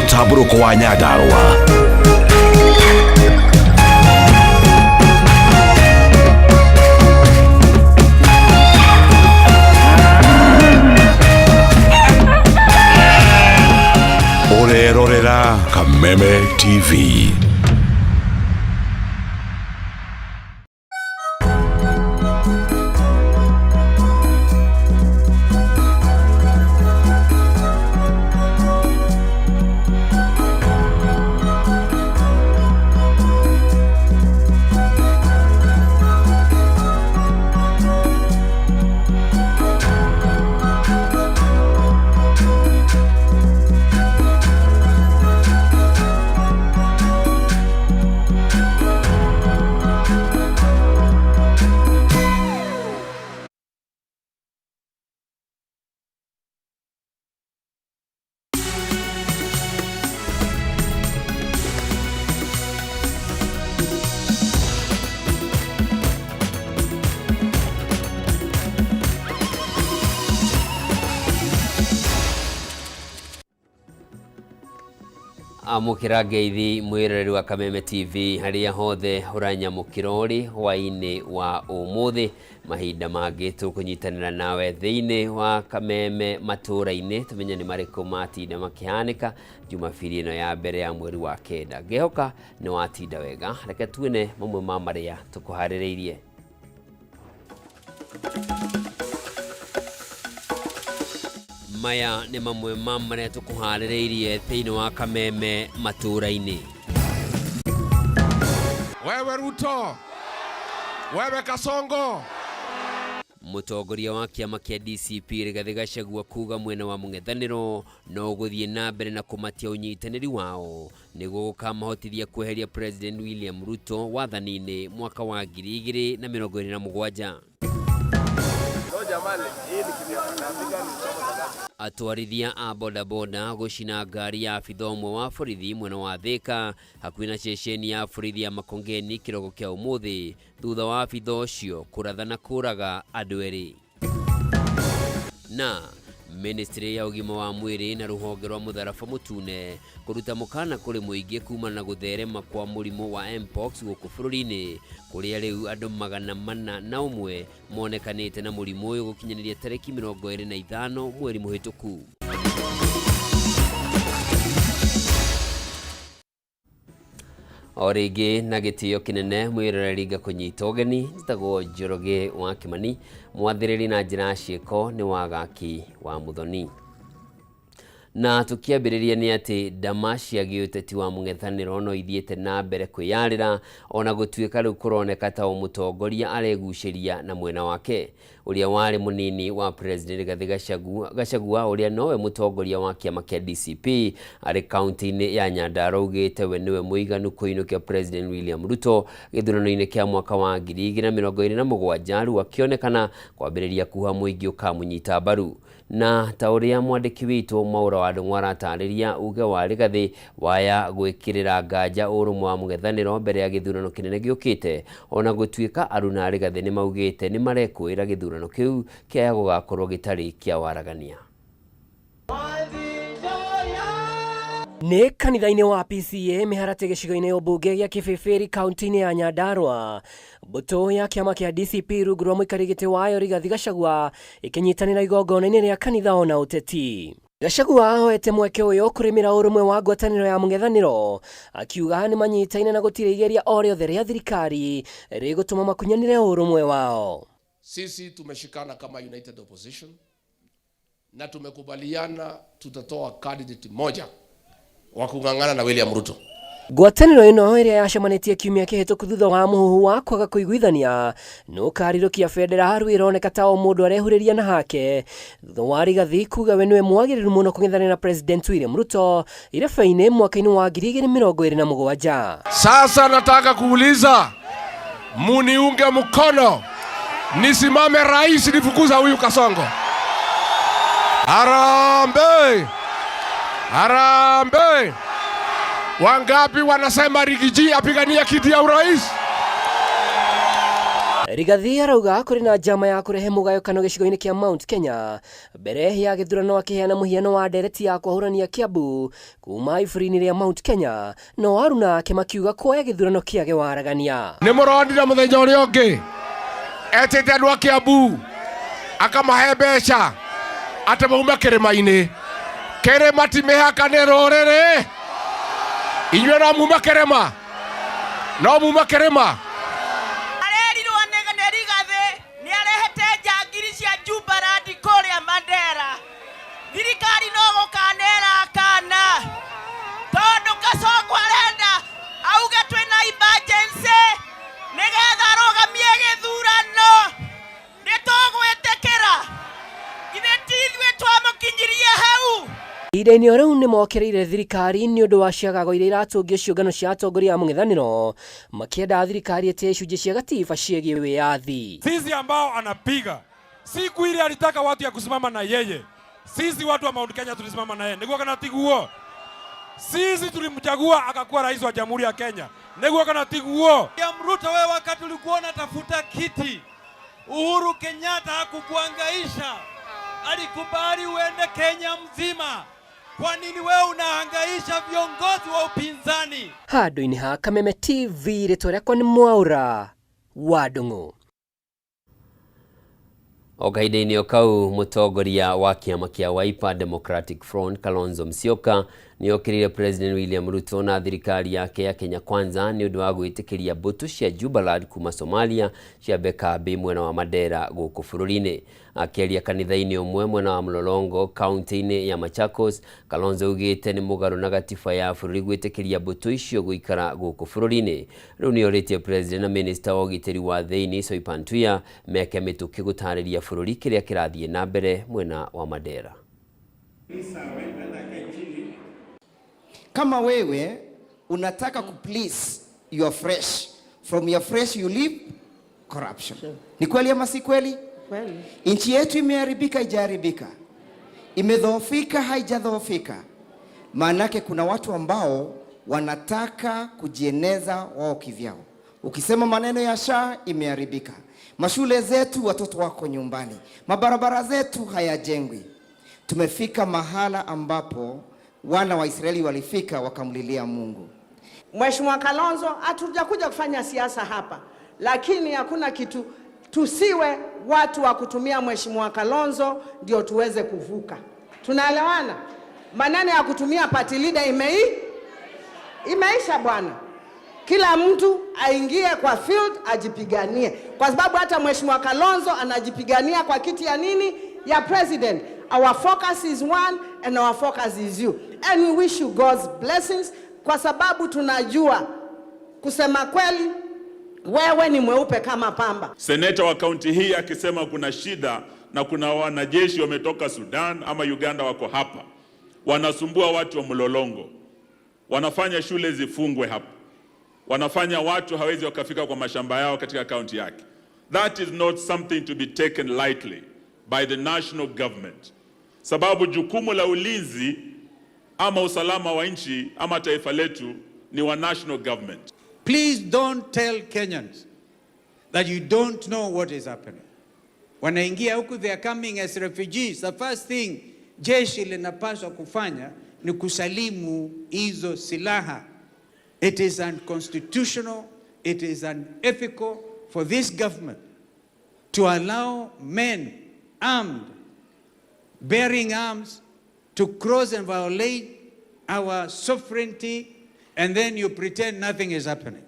Mũtambũrũko wa Nyandarũa. Ũrerorera Kameme TV. Amũkĩra ngeithi mwĩroreri wa Kameme TV harĩa hothe ũranyamũkĩra ũrĩ hwaĩ-inĩ wa ũmũthĩ. Mahinda mangĩ tũkũnyitanĩra nawe thĩinĩ wa Kameme matũũra-inĩ tũmenye nĩ marĩkũ matinda makĩhanĩka Jumabiri ĩno ya mbere ya mweri wa kenda. Ngĩhoka nĩ watinda wega, reke tuone mamwe ma marĩa tũkũharĩrĩirie. Maya nĩ mamwe ma marĩa tũkũharĩrĩirie thĩinĩ wa Kameme matũũra-inĩ. Wewe Ruto, wewe Kasongo. Mũtongoria wa kĩama kĩa DCP Rigathĩ Gachagua kuga mwena wa mũng'ethanĩro no ũgũthiĩ na mbere na kũmatia ũnyitanĩri wao nĩguo gũkamahotithia kweheria President William Ruto wathani-inĩ mwaka wa 2027. Atwarithia a bodaboda gũcina ngari ya abitha ũmwe wa borithi mwena wa Thĩka hakuhĩ na ceceni ya borithi ya Makongeni kĩroko kĩa ũmũthĩ thutha wa abitha ũcio kũratha na kũraga andũ erĩ. Na Ministry ya ũgima wa mwĩrĩ na rũhonge rwa mũtharaba mũtune kũruta mũkana kũrĩ mũingĩ kumana na gũtherema kwa mũrimũ wa Mpox gũkũ bũrũri-inĩ kũrĩa rĩu andũ 401 monekanĩte na mũrimũ ũyũ gũkinyanĩria tarĩki 25 mweri mũhĩtũku. O rĩngĩ na gĩtĩo kĩnene mwĩroreri ngakũnyita ũgeni, njĩtagwo Njoroge wa Kĩmani, mwathĩrĩri na njĩra ya ciĩko nĩ Wagaki wa Mũthoni. Na tũkĩambĩrĩria nĩ atĩ ndama cia gĩũteti wa mũng'ethanĩro no ithiĩte na mbere kwĩyarĩra ona gũtuĩka rĩu kũroneka ta o mũtongoria aregucĩria na mwena wake. Ũrĩa warĩ mũnini wa President Rigathĩ Gachagua ũrĩa nowe mũtongoria wa kĩama kĩa DCP arĩ kaunti-inĩ ya Nyandarua augĩte we nĩwe mũiganu kũinũkia President William Ruto gĩthurano-inĩ kĩa mwaka wa 2027 rĩu akĩonekana kwambĩrĩria kuha mũingĩ ũkamũnyita mbaru. Na ta ũrĩa mwandĩki witũ Mwaũra wa Ndũng'ũ aratarĩria, uge wa Rigathĩ waya gwĩkĩrĩra nganja ũrũmwe wa mũng'ethanĩro mbere ya gĩthurano kĩnene gĩũkĩte, ona gũtuĩka aruna a Rigathĩ nĩmaugĩte nĩmarekũĩra gĩthurano kĩu kĩaya gũgakorwo gĩtarĩ kĩa waragania. Nĩ kanitha-inĩ wa PCEA Mĩharatĩ gĩcigo-inĩ ũmbunge gĩa Kĩbĩbĩri kaunti-inĩ ya Nyandarua. Mbũtũ ya kĩama kĩa DCP rungu rwa mũikarĩri gĩtĩ wayo Rigathi Gachagua ĩkĩnyitanĩra igongona-inĩ rĩa kanitha ona ũteti. Gachagua ahoete mweke ũyũ kũrĩmĩra ũrũmwe wa ngwatanĩro ya mũng'ethanĩro akiuga nĩ manyitaine na gũtirĩ igeria o rĩothe rĩa thirikari rĩgũtũma makunyanĩre ũrũmwe wao. Sisi tumeshikana kama United Opposition na tumekubaliana tutatoa candidate moja wa kung'ang'ana na William Ruto. Ngwatanĩro ĩno ĩrĩa yacemanĩtie kiumia kĩhĩtũku thutha wa mũhuhu wa kwaga kũiguithania nũkarirũkia bendera rĩu ĩroneka ta o mũndũ arehurĩria na hake thutha wa Rigathi kuga we nĩwe mwagĩrĩru mũno kũng'ethanĩra na President William Ruto irebe-inĩ mwaka-inĩ wa 2027. Sasa nataka kuuliza muniunge mkono nisimame rais nifukuza huyu Kasongo. Harambee! Harambee! Wangapi wanasema Rigiji apigania kiti ya urais? Rigathi arauga kũrĩ na njama ya kũrehe mũgayũkano gĩcigo-inĩ kĩa Mount Kenya mbere ya gĩthurano, akĩheana mũhiano wa ndereti ya kwahũrania Kiambu kuma iburi-inĩ rĩa Mount Kenya, no aruna ake makiuga kuoya gĩthurano kĩage waragania. Nĩ mũronire mũthenya ũrĩa ũngĩ etĩte andũ a Kiambu akamahe mbeca atĩ maume kĩrĩma-inĩ. Kĩrĩma ti mĩhaka, nĩ rũrĩrĩ. Inyuĩ no mume kĩrĩma, no mume kĩrĩma. Arerirwo nĩ Rigathĩ nĩ arehete njangiri cia Jubaland kũrĩa Mandera. Thirikari no gũkanera akana, tondũ Kasongo arenda auge twĩna emergency nĩgetha arũgamie gĩthurano. Nĩ tũgwĩtĩkĩra? Ithe ti ithuĩ twamũkinyirie hau. Ihinda-inĩ o rĩu nĩ mokĩrĩire thirikari nĩ ũndũ wa ciagago iria iratũngio ciũngano cia atongoria a mũng'ethanĩro, makĩenda thirikari ĩtĩe icunjĩ cia gatiba ciĩgiĩ wĩyathi. Sisi ambao anapiga siku ile alitaka watu ya kusimama na yeye, sisi watu wa Mount Kenya tulisimama na yeye, niguo kana tiguo? Sisi tulimchagua akakuwa rais wa Jamhuri ya Kenya, niguo kana tiguo? William Ruto, wewe wakati ulikuwa unatafuta kiti, Uhuru Kenyatta hakukuhangaisha, alikubali uende Kenya mzima. Kwa nini wewe unahangaisha viongozi wa upinzani? Handũ-inĩ ha Kameme TV, rĩtwa rĩakwa nĩ Mwaũra wa Ndung'u. O kahinda-inĩ o kau, mũtongoria wa kĩama kĩa Wiper Democratic Front Kalonzo Musyoka nĩ okĩrĩire President William Ruto na thirikari yake ya Kenya Kwanza nĩ ũndũ wa gwĩtĩkĩria mbũtũ cia Jubaland kuma Somalia ciambe kambĩ mwena wa Mandera gũkũ bũrũri-inĩ. Akĩaria kanitha-inĩ ũmwe mwena wa Mlolongo kaunti-inĩ ya Machakos, Kalonzo augĩte nĩ mũgarũ na gatiba ya bũrũri gwĩtĩkĩria mbũtũ icio gũikara gũkũ bũrũri-inĩ. Rĩu nĩ orĩtie President na Minister wa ũgitĩri wa thĩinĩ Soipan Tuya meke mĩtũkĩ gũtarĩria bũrũri kĩrĩa kĩrathiĩ na mbere mwena wa Mandera. Kama wewe unataka ku please your flesh, from your flesh you live corruption. Ni kweli ama si kweli? Nchi yetu imeharibika, haijaharibika? Imedhoofika, haijadhoofika? Maanake kuna watu ambao wanataka kujieneza wao kivyao. Ukisema maneno ya SHA, imeharibika. Mashule zetu watoto wako nyumbani, mabarabara zetu hayajengwi. Tumefika mahala ambapo wana wa Israeli walifika wakamlilia Mungu. Mheshimiwa Kalonzo, hatujakuja kufanya siasa hapa, lakini hakuna kitu, tusiwe watu wa kutumia Mheshimiwa Kalonzo ndio tuweze kuvuka. Tunaelewana? Maneno ya kutumia party leader imeisha bwana. Kila mtu aingie kwa field ajipiganie, kwa sababu hata Mheshimiwa Kalonzo anajipigania kwa kiti ya nini? Ya president. Our focus is one and our focus is you and we wish you God's blessings, kwa sababu tunajua kusema kweli, wewe ni mweupe kama pamba. Seneta wa kaunti hii akisema kuna shida na kuna wanajeshi wametoka Sudan ama Uganda wako hapa wanasumbua watu wa Mlolongo, wanafanya shule zifungwe hapa, wanafanya watu hawezi wakafika kwa mashamba yao katika kaunti yake. That is not something to be taken lightly by the national government, sababu jukumu la ulinzi ama usalama wa nchi ama taifa letu ni wa national government. Please don't tell Kenyans that you don't know what is happening. Wanaingia huku, they are coming as refugees. The first thing jeshi linapaswa kufanya ni kusalimu hizo silaha. It is unconstitutional, it is unethical for this government to allow men armed, bearing arms, to cross and violate our sovereignty, and then you pretend nothing is happening.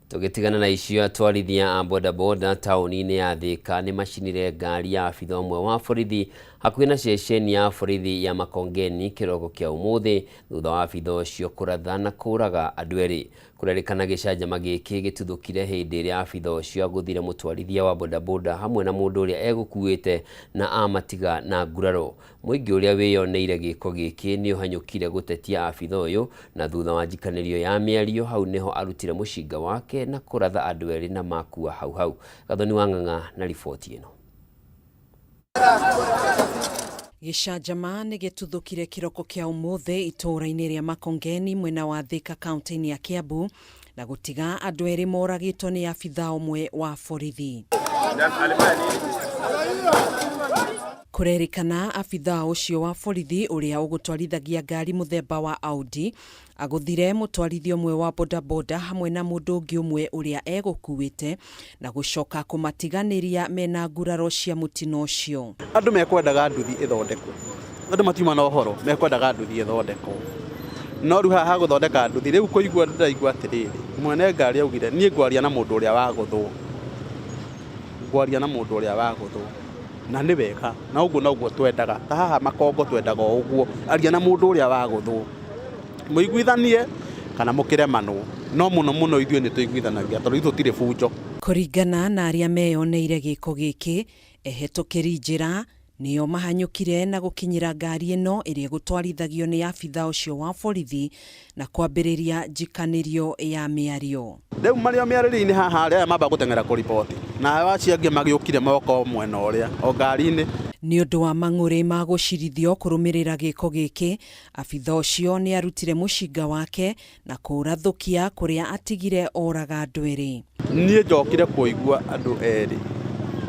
Tũgĩtigana na icio, atwarithia a bodaboda taũni-inĩ ya Thika nĩ macinire ngari ya abitha ũmwe wa borithi hakuhĩ na ceceni ya borithi ya Makongeni kĩroko kĩa ũmũthĩ, thutha wa abitha ũcio kũratha na kũraga andũ erĩ. Kũrerĩkana gĩcanjama gĩkĩ gĩtuthũkire hĩndĩ ĩrĩa abitha ũcio agũthire mũtwarithia wa bodaboda hamwe na mũndũ ũrĩa egũkuĩte na amatiga na nguraro. Mũingĩ ũrĩa wĩyoneire gĩko gĩkĩ nĩ ũhanyũkire gũtetia abitha ũyũ, na thutha wa njikanĩrio ya mĩario, hau nĩho arutire mũcinga wake na kũratha andũ erĩ na makua hau hau. Gathoni wa Ng'ang'a na riboti ĩno. Gĩcanjama nĩ gĩtuthũkire kĩroko kĩa ũmũthĩ itũũra-inĩ rĩa Makongeni mwena wa Thika kaunti-inĩ ya Kiambu na gũtiga andũ erĩ moragĩtwo nĩ abithaa ũmwe wa borithi. Kũrerĩkana abithaa ũcio wa borithi ũrĩa ũgũtwarithagia ngari mũthemba wa Audi agũthire mũtwarithia ũmwe wa bodaboda hamwe na mũndũ ũngĩ ũmwe ũrĩa egũkuĩte na gũcoka kũmatiganĩria mena nguraro cia mũtino ũcio. Andũ mekwendaga nduthi ĩthondekwo, andũ matiuma na ũhoro, mekwendaga nduthi ĩthondekwo, no rĩu haha ha gũthondeka nduthi rĩu kũigua ndĩraigua atĩrĩrĩ, mwene ngari augire niĩ ngwaria na mũndũ ũrĩa wagũthwo, ngwaria na mũndũ ũrĩa wagũthwo, na nĩ wega, na ũguo noguo twendaga, ta haha Makongo twendaga o ũguo, aria na mũndũ ũrĩa wagũthwo, mũiguithanie kana mũkĩremanwo, no mũno mũno ithuĩ nĩ tũiguithanagia tondũ ithuĩ tũtirĩ bunjo. Kũringana na arĩa meyoneire gĩko gĩkĩ, ehetũkĩri njĩra nĩo mahanyũkire na gũkinyĩra ngari ĩno ĩrĩa ĩgũtwarithagio nĩ abithaa ũcio wa borithi na kwambĩrĩria njikanĩrio ya mĩario. Rĩu marĩ o mĩarĩrio-inĩ haha rĩ, aya mamba gũteng'era kũriboti, na acio angĩ magĩũkire moka o mwena ũrĩa, o ngari-inĩ. Nĩ ũndũ wa mang'ũrĩ ma gũcirithio kũrũmĩrĩra gĩko gĩkĩ, abithaa ũcio nĩ arutire mũcinga wake na kũũrathũkia kũrĩa atigire oraga andũ erĩ. Niĩ njokire kũigua andũ erĩ,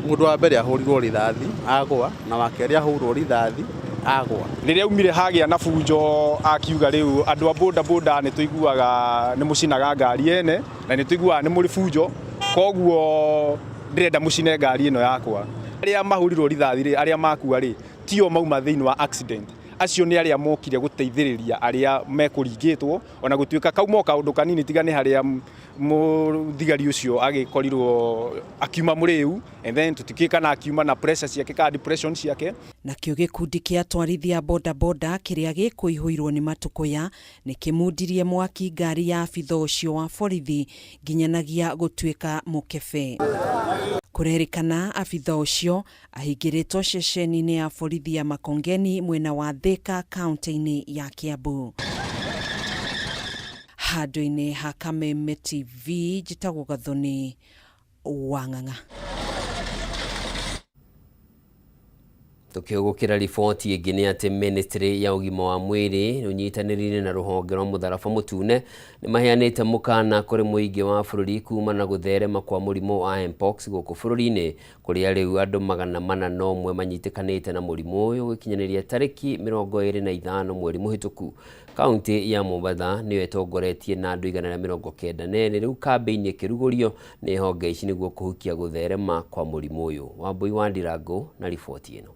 mũndũ wa mbere ahũrirwo rithathi agwa, na wa kerĩ ahũrwo rithathi agwa. Rĩrĩa aumire hagĩa na bunjo akiuga rĩu andũ a boda boda nĩ tũiguaga nĩ mũcinaga ngari ene na nĩ tũiguaga nĩ mũrĩ bunjo, koguo ndĩrenda mũcine ngari ĩno yakwa. Arĩa mahũrirwo rithathi rĩ, arĩa makua rĩ, tio mauma thĩinĩ wa accident, acio nĩ arĩa mokire gũteithĩrĩria arĩa mekũringĩtwo, ona gũtuĩka kauma o kaũndũ kanini tiga nĩ harĩa mũthigari ũcio agĩkorirwo akiuma mũrĩu, and then tũtikĩũĩ kana akiuma na pressure ciake kana depression ciake. Nakĩo gĩkundi kĩa atwarithia bodaboda kĩrĩa gĩkũihũirwo nĩ matũkũya nĩ kĩmundirie mwaki ngari ya abithaa ũcio wa borithi nginyanagia gũtuĩka mũkebe. Kũrerĩkana abithaa ũcio ahingĩrĩtwo ceceni-inĩ ya borithi ya Makongeni mwena wa Thika kaunti-inĩ ya Kiambu. Handũ-inĩ ha Kameme TV njĩtagwo Gathoni wa Ng'ang'a. Tukĩhũgũkĩra riboti ĩngĩ nĩ atĩ ministry ya ũgima wa mwĩrĩ ũnyitanĩrĩire na rũhonge rwa mũtharaba mũtune nĩ maheanĩte mũkana kũrĩ mũingĩ wa bũrũri kuma na gũtherema kwa mũrimũ wa mpox gũkũ bũrũri-inĩ, kũrĩa rĩu andũ 401 manyitĩkanĩte na mũrimũ ũyũ gũkinyanĩria tarĩki 25 mweri mũhĩtũku. Kaunti ya Mombatha nĩyo ĩtongoretie na andũ 192 rĩu kambĩini ĩkĩrugũrio nĩ honge ici nĩguo kũhukia gũtherema kwa mũrimũ ũyũ. Wambui wa Ndirango na riboti ĩno.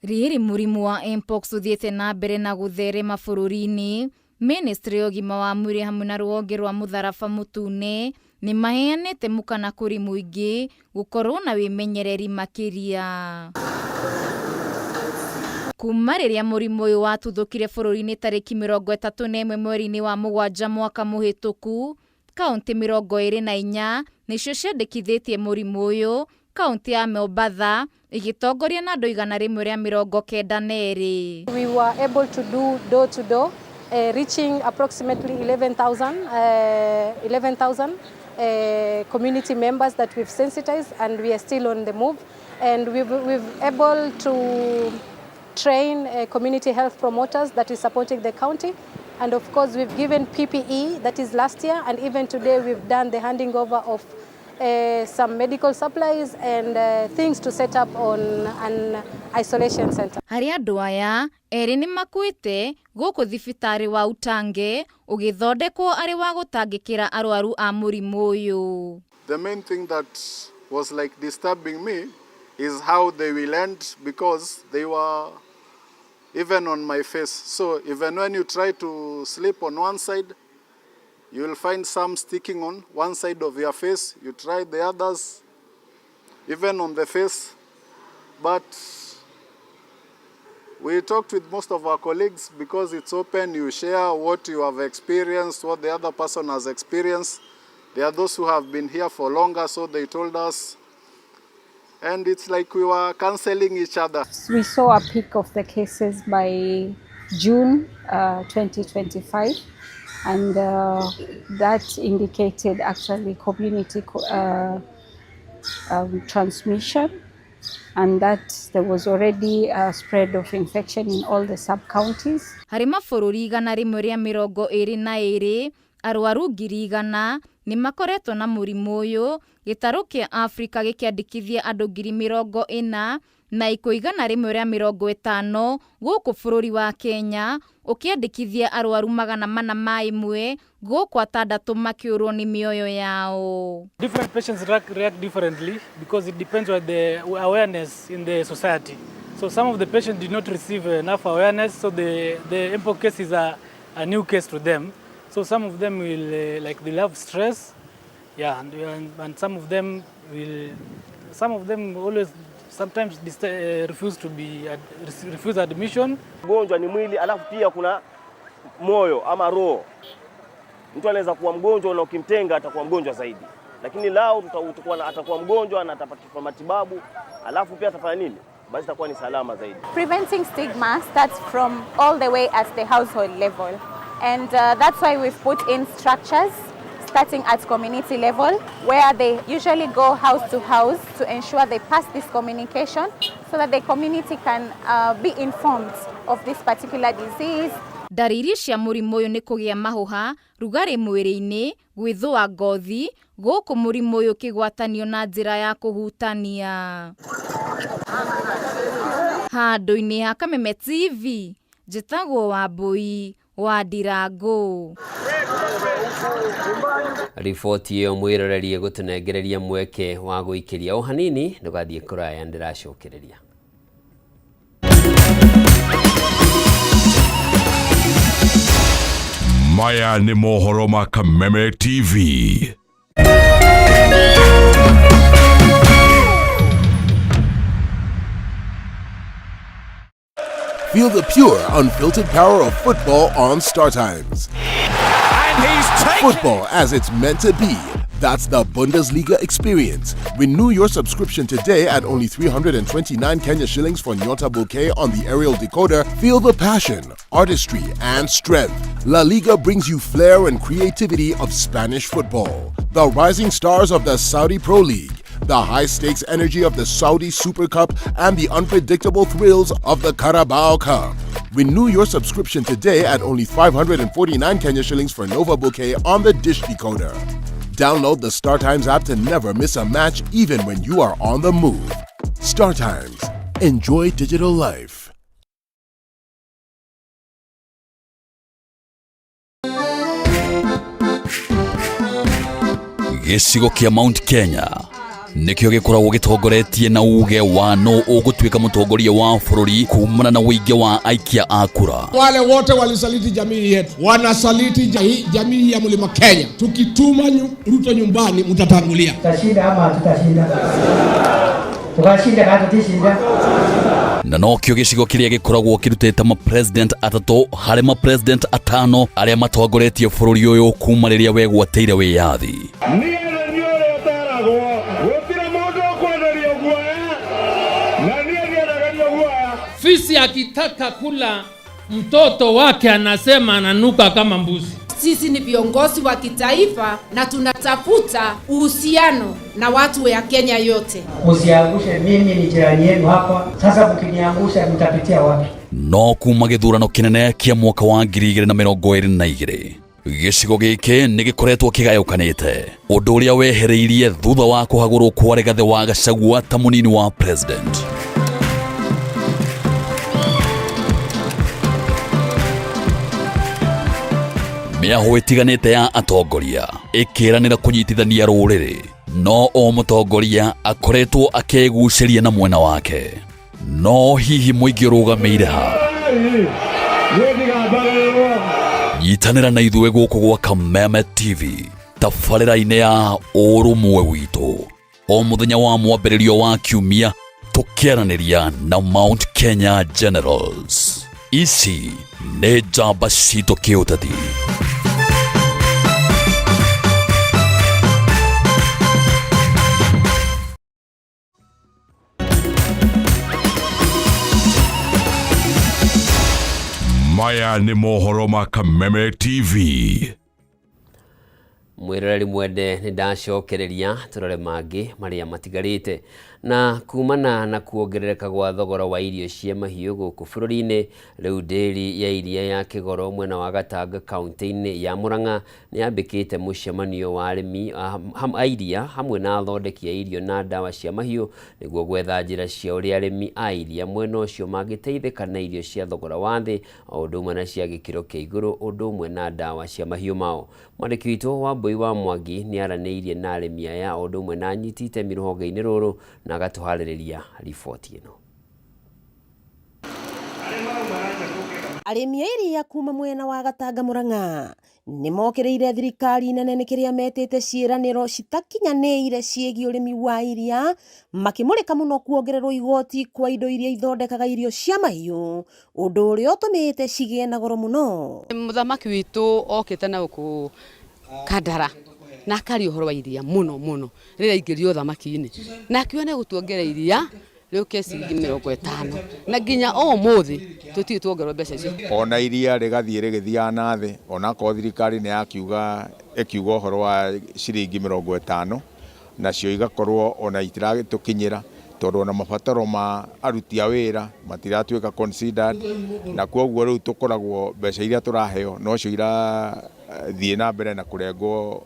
Rĩrĩ mũrimũ wa mpox ũthiĩte na mbere na gũtherema bũrũri-inĩ, Ministry ya ũgima wa mwĩrĩ hamwe na rũhonge rwa mũtharaba mũtune nĩ maheanĩte mũkana kũrĩ mũingĩ gũkorwo na wĩmenyereri makĩria. Kuma rĩrĩa mũrimũ ũyũ watuthũkire bũrũri-inĩ tarĩki 31 mweri-inĩ wa mũgwanja mwaka mũhĩtũku, kaunti 24 nĩcio ciandĩkithĩtie mũrimũ ũyũ, kaunti ya Mombatha ĩgĩtongoria na andũ 192. We were able to do door to door, reaching approximately 11,000 community members that we've sensitized, and we are still on the move. And we've able to train community health promoters that is supporting the county. And of course, we've given PPE, that is last year, and even today we've done the handing over of some medical supplies and things to set up on an isolation center. Harĩ andũ aya erĩ nĩ makuĩte gũkũ thibitarĩ wa Utange ũgĩthondekwo arĩ wa gũtangĩkĩra arwaru a mũrimũ ũyũ. The main thing that was like disturbing me is how they will end, because they were even on my face. So even when you try to sleep on one side, you will find some sticking on one side of your face. You try the others, even on the face. But we talked with most of our colleagues, because it's open, you share what you have experienced, what the other person has experienced. There are those who have been here for longer, so they told us. And it's like we were counseling each other. We saw a peak of the cases by June 2025. And that indicated actually community transmission and that there was already a spread of infection in all the sub-counties. Harĩ mabũrũri 122, arwaru 100,000 nĩ makoretwo na mũrimũ ũyũ, gĩtarũ kĩa Afrika gĩkĩandĩkithia andũ 40,000 na ikuũ 150 gũkũ bũrũri wa Kenya ũkĩandĩkithia arwaru 401 gũkũ atandatũ makĩũrwo nĩ mĩoyo yao. Different patients react differently because it depends on the awareness in the society. So some of the patients did not receive enough awareness, so the Mpox case is a new case to them. So some of them will like they'll have stress, yeah, and some of them will, some of them always sometimes refuse to be refuse admission. Mgonjwa ni mwili, alafu pia kuna moyo ama roho. Mtu anaweza kuwa mgonjwa na ukimtenga atakuwa mgonjwa zaidi. Lakini lao tutakuwa atakuwa mgonjwa na atapata matibabu, alafu pia atafanya nini? Basi itakuwa ni salama zaidi. Preventing stigma starts from all the way at the household level. And that's why we've put in structures starting at community level, where they usually go house to house to ensure they pass this communication so that the community can be informed of this particular disease. Ndariri cia mũrimũ ũyũ nĩ kũgĩa mahũha, rugarĩ mwĩrĩ-inĩ, gwĩthũa ngothi, gũkũ mũrimũ ũyũ ũkĩgwatanio na njĩra ya kũhutania. Handũ-inĩ ha Kameme TV, njĩtagwo Wambui wa Ndirango. Riboti ĩyo mwĩroreri ĩgũtũnengereria mweke wa gũikĩria o hanini, ndũgathiĩ kũraya ndĩracokereria. Maya nĩ mohoro ma Kameme TV. Feel the pure, unfiltered power of football on StarTimes. And he's taken football as it's meant to be. That's the Bundesliga experience. Renew your subscription today at only 329 Kenya shillings for Nyota Bouquet on the aerial decoder. Feel the passion, artistry, and strength. La Liga brings you flair and creativity of Spanish football. The rising stars of the Saudi Pro League, the high-stakes energy of the Saudi Super Cup, and the unpredictable thrills of the Carabao Cup. Renew your subscription today at only 549 Kenya shillings for Nova Bouquet on the Dish Decoder. Download the StarTimes app to never miss a match, even when you are on the move. StarTimes. Enjoy digital life. Gĩcigo kĩa Mount Kenya nĩkĩo gĩkoragwo gĩtongoretie na uge wa no ũgũtuĩka mũtongoria wa bũrũri kumana na ũingĩ wa aikia a kura. Wale wote walisaliti jamii yetu, wanasaliti jamii ya Mlima Kenya. Tukituma Ruto nyumbani, mtatangulia. Tutashinda ama tutashinda? Tukashinda kana tutishinda? Na nokĩo gĩcigo kĩrĩa gĩkoragwo kĩrutĩte ma-president atatũ harĩ ma-president atano arĩa matongoretie bũrũri ũyũ kuma rĩrĩa wegwatĩire wĩyathi. Fisi akitaka kula mtoto wake anasema ananuka kama mbuzi. Sisi ni viongozi wa kitaifa na tunatafuta uhusiano na watu ya Kenya yote. Usiangushe, mimi ni jirani yenu hapa. Sasa mkiniangusha mtapitia wapi? No kuma gĩthurano kĩnene kĩa mwaka wa 2022 gĩcigo gĩkĩ nĩ gĩkoretwo kĩgayũkanĩte, ũndũ ũrĩa wehereirie thutha wa kũhagũrwo kwa Rigathĩ wa Gachagua ta mũnini wa president. Mĩahũ ĩtiganĩte ya atongoria ĩkĩranĩra kũnyitithania rũrĩrĩ, no o mũtongoria akoretwo akĩgucĩria na mwena wake. No hihi mũingĩ ũrũgamĩire ha? Nyitanĩra na ithuĩ gũkũ gwa Kameme TV tabarĩra-inĩ ya ũrũmwe witũ o mũthenya wa mwambĩrĩrio wa kiumia, tũkĩaranĩria na Mount Kenya Generals. Ici nĩ njamba citũ kĩũteti. Maya nĩ mohoro ma Kameme TV. Mwĩroreri mwende, nĩ ndacokereria tũrore mangĩ marĩa matigarĩte. Na kumana na kuongerereka gwa thogora wa irio cia mahiũ gũkũ bũrũri-inĩ, rĩu ndĩri ya iria ya Kĩgoro mwena wa Gatanga kaunti-inĩ ya Murang'a nĩ yambĩkĩte mũcemanio wa arĩmi a iria hamwe na athondeki a irio na ndawa cia mahiũ nĩguo gwetha njĩra cia ũrĩa arĩmi a iria mwena ũcio mangĩteithĩka na irio cia thogora wa thĩ o ũndũ ũmwe na cia gĩkĩro kĩa igũrũ ũndũ ũmwe na ndawa cia mahiũ mao. Mwandĩki witũ Wambui wa Mwangi nĩ aranĩirie na arĩmi aya o ũndũ ũmwe na anyiti itemi rũhonge-inĩ rũrũ na agatũharĩrĩria riboti ĩno. Arĩmi a iria kuma mwena wa Gatanga Murang'a nĩ mokĩrĩire thirikari nene nĩ kĩrĩa metĩte ciĩranĩro citakinyanĩire ciĩgiĩ ũrĩmi wa iria, makĩmũrĩka mũno kuongererwo igoti kwa indo iria ithondekaga irio cia mahiũ, ũndũ ũrĩa ũtũmĩte cigĩe na goro mũno. Mũthamaki witũ okĩte na gũkũ Kandara na akaria ũhoro wa iria mũno mũno rĩrĩa aingĩrio ũthamaki-inĩ, na akiuga nĩ egũtuongerera iria rĩũke ciringi 50, na nginya ũmũthĩ tũtirĩ tuongererwo mbeca icio. Ona iria rĩgathiĩ rĩgĩthiaga na thĩ, onakorwo thirikari nĩ yakiuga ĩkiuga ũhoro wa ciringi 50, nacio igakorwo ona itiratũkinyĩra, tondũ ona mabataro ma aruti a wĩra matiratuĩka considered, na koguo rĩu tũkoragwo mbeca iria tũraheo nocio irathiĩ na mbere na kũrengwo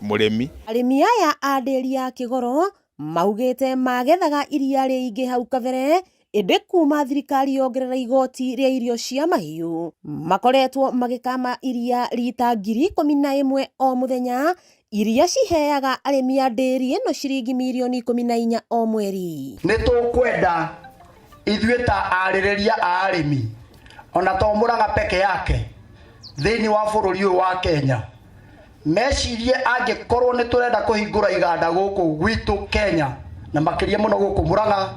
mũrĩmi. Arĩmi aya a ndĩri ya Kĩgoro maugĩte magethaga iria rĩingĩ hau kabere, ĩndĩ kuma thirikari yongerera igoti rĩa irio cia mahiũ makoretwo magĩkama iria rita 11,000 o mũthenya, iria ciheaga arĩmi a ndĩri ĩno ciringi mirioni 14 o mweri. Nĩ tũkwenda ithuĩ ta arĩrĩria a arĩmi ona to Murang'a peke yake thĩinĩ wa bũrũri ũyũ wa Kenya mecirie angĩkorwo nĩ tũrenda kũhingũra iganda gũkũ gwitũ Kenya na makĩria mũno gũkũ Murang'a,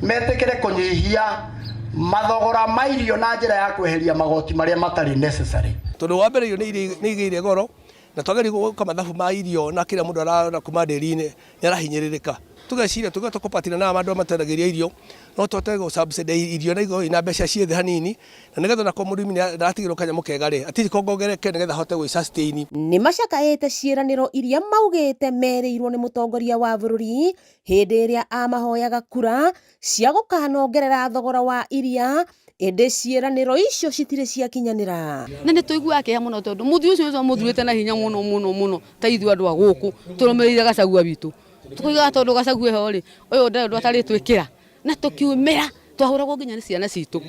metĩkĩre kũnyihia mathogora ma irio na njĩra ya kweheria magoti marĩa matarĩ necessary. Tondũ wa mbere irio nĩ igĩire goro, na twagĩrĩirwo gwĩka mathabu ma irio na kĩrĩa mũndũ arona kuma ndĩri-inĩ nĩ arahinyĩrĩrĩka. Tũgeciria tũgĩũka tũkũpatina na andũ arĩa matwendagĩria irio, no tũhote gũ subsidize irio na ikorwo ina mbeca ciĩ thĩ hanini, na nĩgetha onakorwo mũrĩmi nĩ aratigĩrwo kanyamũ kega rĩ, at least kongongereke nĩgetha ahote gwĩ sustain. Nĩ macakaĩte ciĩranĩro iria maugĩte merĩirwo nĩ mũtongoria wa bũrũri hĩndĩ ĩrĩa amahoyaga kura cia gũkanongerera thogora wa iria, ĩndĩ ciĩranĩro icio citirĩ ciakinyanĩra. Na nĩ tũiguaga kĩeha mũno tondũ mũthuri ũcio ũcio mũthurĩte na hinya mũno mũno mũno ta ithuĩ andũ a gũkũ tũrũmĩrĩire Gachagua witũ. Tũkoigaga tondũ Gachagua eho rĩ, ũyũ ndarĩ ũndũ atarĩ twĩkĩra, na tũkiumĩra twahũragwo nginya nĩ ciana citũ,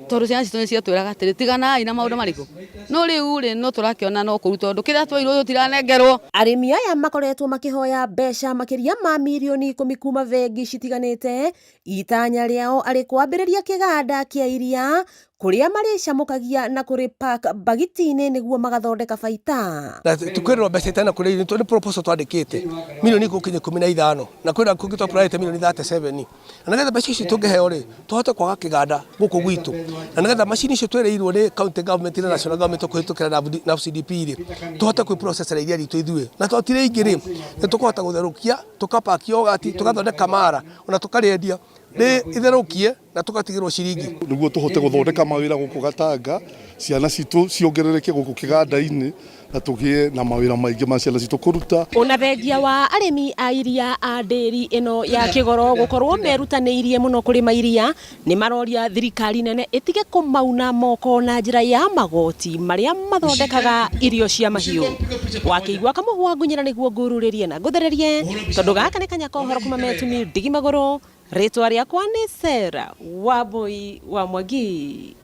tondũ ciana citũ nĩ ciatwĩraga atĩrĩ tiganai na maũndũ marĩkũ. No rĩu rĩ, no tũrakĩona no kũru tondũ kĩrĩa twerirwo tũtiranengerwo. Arĩmi aya makoretwo makĩhoya mbeca makĩria ma mirioni 10 kuma bengi citiganĩte, itanya rĩao arĩ kwambĩrĩria kĩganda kĩa iria kũrĩa marĩcamũkagia na kũrĩ park bagiti-inĩ nĩguo magathondeka baita. Na tukwĩrwo mbeca itana kũrĩ irio, nĩ proposal twandĩkĩte mirioni gũkinya 15, na kwĩna kũngĩ twa mirioni 37, na nĩgetha mbeca icio tũngĩheo rĩ, tũhote kwaga kĩganda gũkũ gwitũ, na nĩgetha macini icio twĩrĩirwo nĩ county government na national government kũhĩtũkĩra na CDP rĩ, tũhote kwĩ process iria ritũ ithuĩ, na twatire ingĩ rĩ, nĩ tũkũhota gũtherũkia, tũkapaki yogurt, tũgathondeka mara, ona tũkarĩendia rĩ itherũkie na tũgatigĩrwo ciringi. Nĩguo tũhote gũthondeka mawĩra gũkũ Gatanga, ciana citũ ciongerereke gũkũ kĩganda-inĩ, na tũgĩe na mawĩra maingĩ ma ciana citũ kũruta. Ona thengia wa arĩmi a iria a ndĩri ĩno ya Kĩgoro gũkorwo merutanĩirie mũno kũrĩma iria, nĩ maroria thirikari nene ĩtige kũmauna moko na njĩra ya magoti marĩa mathondekaga irio cia mahiũ. Wakĩigua kamũhwa ngunyĩra nĩguo ngururĩrie na ngũthererie, tondũ gaka nĩ kanya ka ũhoro kuma Metumi ndigi magũrũ. Rĩtwa rĩakwa nĩ Sarah Wambui wa Mwangi.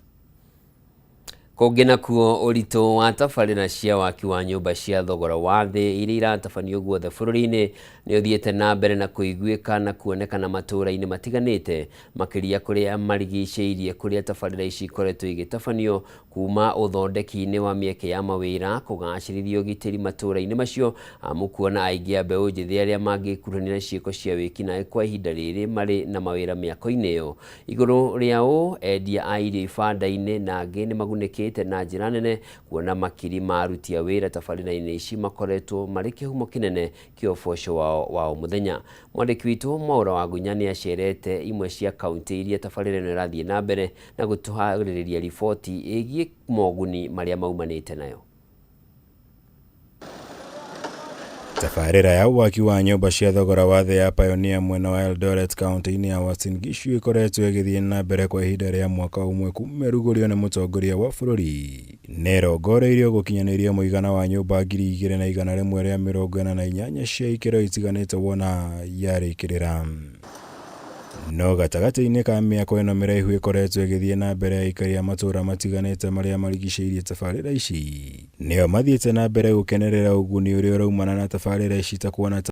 Kũngĩ nakuo ũritũ wa tabarĩra cia waki wa nyũmba cia thogora wa thĩ iria iratabanio guothe bũrũri-inĩ nĩ ũthiĩte na mbere na kũiguĩka na kuonekana matũũra-inĩ matiganĩte, makĩria kũrĩa marigicĩirie kũrĩa tabarĩra ici ikoretwo igĩtabanio kuma ũthondeki-inĩ wa mĩeke ya mawĩra, kũgacĩrithia ũgitĩri matũũra-inĩ macio, amu kuona aingĩ a mbeũ njĩthĩ arĩa mangĩkuruhania na ciĩko cia wĩkinaĩ kwa ihinda rĩrĩ marĩ na mawĩra mĩako-inĩ ĩyo. Igũrũ rĩa ũũ, endia a irio ibanda-inĩ na angĩ nĩ magunĩkĩte na njĩra nene kuona makiri ma aruti a wĩra tabarĩra-inĩ ici makoretwo marĩ kĩhumo kĩnene kĩa ũboco wao wa o mũthenya. Mwandĩki witũ Mwaũra wa Ngunya nĩ acerete imwe cia kaunti iria tabarĩra ĩno ĩrathiĩ na mbere na gũtũharĩrĩria riboti ĩgiĩ moguni marĩa maumanĩte nayo. Tabarĩra ya waki wa nyũmba cia thogora wa thĩ ya Pioneer mwena wa Eldoret kauntĩ-inĩ ya Uasin Gishu ĩkoretwo ĩgĩthiĩ na mbere kwa ihinda rĩa mwaka ũmwe kuma ĩrugũrio nĩ mũtongoria wa bũrũri. Nĩ ĩrongoreirio gũkinyanĩria mũigana wa nyũmba 2,148 cia ikĩro itiganĩte wona yarĩkĩrĩra. No gatagatĩ-inĩ ka mĩako ĩno mĩraihu ĩkoretwo ĩgĩthiĩ na mbere aikari a matũũra matiganĩte marĩa marigicĩirie tabarĩra ici nĩo mathiĩte na mbere gũkenerera ũguni ũrĩa ũraumana na tabarĩra ici ta kuona.